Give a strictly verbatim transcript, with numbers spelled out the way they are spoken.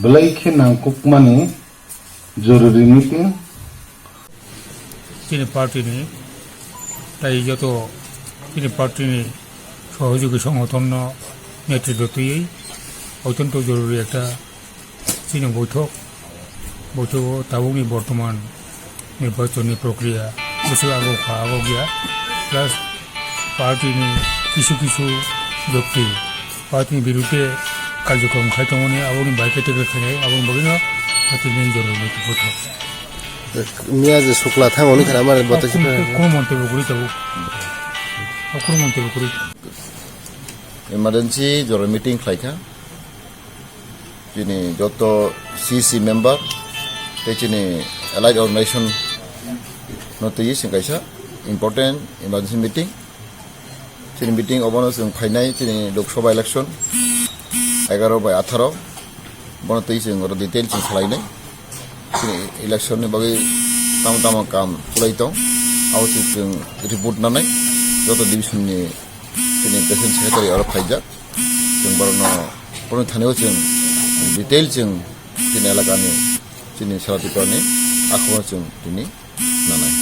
Belai khe nangkukmani jorori meeting. Chini party ni tai joto chini party ni sohojogi songothon no netritw twiwi otyonto jorori ekta chini boithok, boithogo tabukni bortoman nirbachonni prokriya bwswk agok kha agok ya, plus party ni kisu kisu byakti party ni birudhe karjokrom khai tongmani aboni bai khe tikla khainai aboni bagwino party ni joroni boithok. Miya je sukla thang oni khana mare boto sipra. Kono montobyo kwrwi tabuk. Kono montobyo kwrwi. Emergency jora meeting khlaikha. Chini joto C C member tei chini allied organization no twi chwng kaisa important emergency meeting. Chini meeting obono chwng phainai chini Lok Sabha election egaroh bai atharo. Bono twi chwng oro detail chwng salainai. Chini election ni bagwi tamo tamo kam chwlai tong. Abo chwng report nanai. Joto division ni chini president secretary oro phaijak. Chwng borokno, borokni thani o chwng detail chwng chini elakani chini Sara Tripura ni akhoro chwng tini nanai.